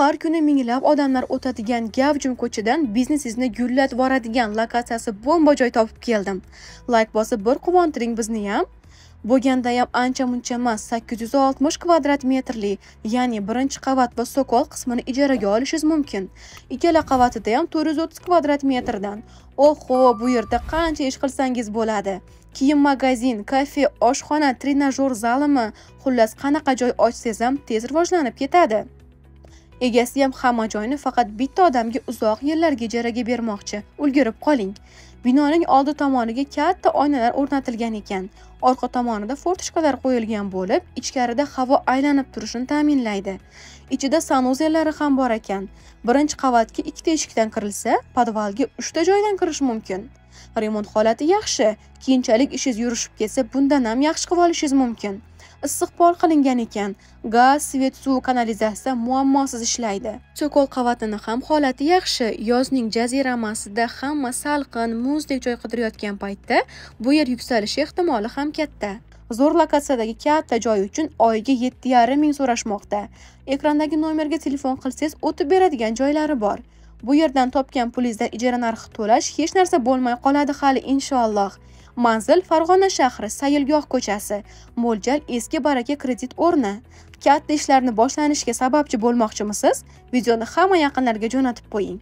Har kuni minglab odamlar o'tadigan gavjum ko'chadan biznesingizni gullatib boradigan lokatsiyasi bomba joy topib keldim. Like bosib bir quvontiring bizni ham. Bo'lganda ham ancha-muncha emas, 860 kvadrat metrli, ya'ni birinchi qavat va sokol qismini ijaraga olishingiz mumkin. Ikkala qavatida ham 430 kvadrat metrdan. Oho, bu yerda qancha ish qilsangiz bo'ladi. Kiyim magazin, kafe, oshxona, trenajyor zalimi, xullas qanaqa joy ochsangiz ham tez rivojlanib ketadi. Egasi ham hamma joyni faqat bitta odamga uzoq yillarga ijaraga bermoqchi. Ulgurib qoling. Binoning oldi tomoniga katta oynalar o'rnatilgan ekan. Orqa tomonida fortochkalar qo'yilgan bo'lib, ichkarida havo aylanib turishini ta'minlaydi. Ichida sanuzellari ham bor ekan. Birinchi qavatga ikkita eshikdan kirilsa, podvalga 3 ta joydan kirish mumkin. Remont holati yaxshi. Keyinchalik ishingiz yurishib ketsa, bundan ham yaxshi qilib olishingiz mumkin. Issiq pol qilingan ekan. Gaz, svet, suv, kanalizatsiya muammosiz ishlaydi. Sokol qavatini ham holati yaxshi. Yozning jaziramasida hamma salqin, muzdek joy qidirayotgan paytda bu yer yuksalishi ehtimoli ham katta. Zo'r lokatsiyadagi katta joy uchun oyiga 7,5 ming so'rashmoqda. Ekrandagi nomerga telefon qilsangiz o'tib beradigan joylari bor. Bu yerdan topgan pulingizdan ijara narxi to'lash hech narsa bo'lmay qoladi hali inshaalloh. Manzil Farg'ona shahri, Sayilgoh ko'chasi. Mo'ljal eski Baraka kredit o'rni. Katta ishlarni boshlanishiga sababchi bo'lmoqchimisiz? Videoni hamma yaqinlarga jo'natib qo'ying.